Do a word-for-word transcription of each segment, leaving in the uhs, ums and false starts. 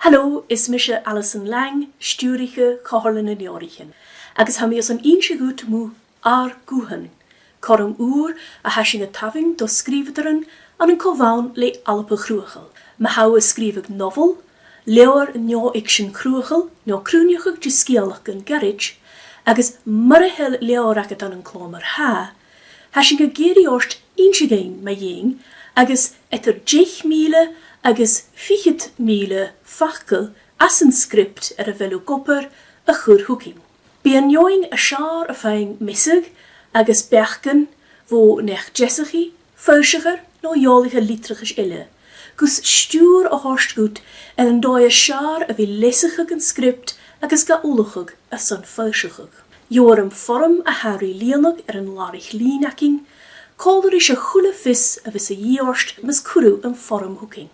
Halò, is mise Alison Lang, stiùiriche Comhairle nan Leabhraichean, agus tha mi airson innse dhut mu Ar Guthan, cothrom ùr a tha sinn a' tabhann do sgrìobhadairean ann an co-bhann le Alba Chruthachail. Ma tha thu a' sgrìobhadh nobhail, leabhar neo-fhicsean cruthachail, no cruinneachadh de sgeulachdan goirid, agus mura h-eil leabhar agad ann an clò mar-thà, tha sinn ag iarraidh ort innse dhuinn mu dheidhinn, agus eadar deich mìle agus fichead mìle facal às an sgriobt air a bheil thu ag obair a chur thugainn. Bidh an fheadhainn as fheàrr a' faighinn measadh agus beachdan bho neach-deasachaidh, foillsichear no eòlaiche litreachais eile, gus stiùir a thoirt dhut air an dòigh as fheàrr a bhith leasachadh an sgriobt agus ga ullachadh airson foillseachadh. Gheibhear am foirm a tha ri lìonadh air an làraich-lìn againn, còmhla ris a h-uile fios a bhios a dhìth ort mus cuir thu am foirm thugainn.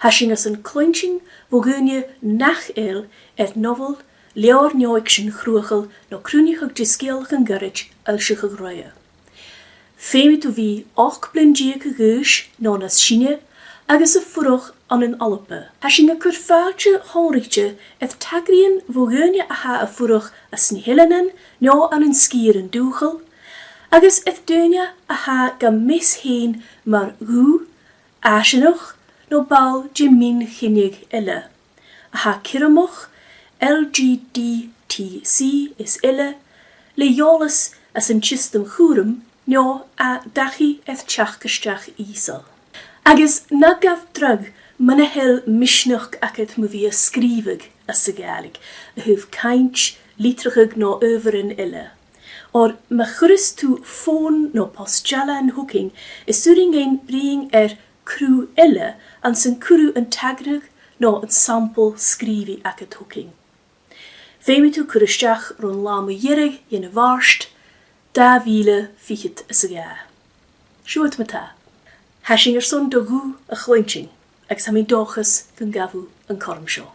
Tha sinn airson cluinntinn bho dhaoine nach eil air nobhail, leabhar neo-fhicsean cruthachail no cruinneachadh de sgeulachdan goirid fhoillseachadh roimhe. Feumaidh tu bhith ochd bliadhna deug a dh'aois no nas sine agus a' fuireach ann an Alba. Tha sinn a' cur fàilte shònraichte air tagraidhean bho dhaoine a tha a' fuireach anns na h-eileanan no ann an sgìrean dùthchail, agus air daoine a tha gam meas fhèin mar dhubh, Àisianach no ball de mhion-chinnidh eile, a tha ciorramach, L G B T Q is eile, le eòlas anns an t-siostam chùraim no à dachaigh air teachd-a-steach ìosal. Agus na gabh dragh mura h-eil misneachd agad mu bhith a' sgrìobhadh anns a' Ghàidhlig, a thaobh cainnt, litreachadh no adhbharan eile. Oir ma chuireas tu fòn no post-dealain thugainn, is urrainn dhuinn bruidhinn air cruth eile anns an cuir thu an tagraidh no an sampall sgrìobhaidh agad thugainn. Feumaidh tu cur a-steach ron latha mu dheireadh dhen a' Mhàrt, dà mhìle fichead is a dhà. Siuthad ma-thà. Tha sinn airson do ghuth a chluinntinn, agus tha mi an dòchas gun gabh thu an cothrom seo.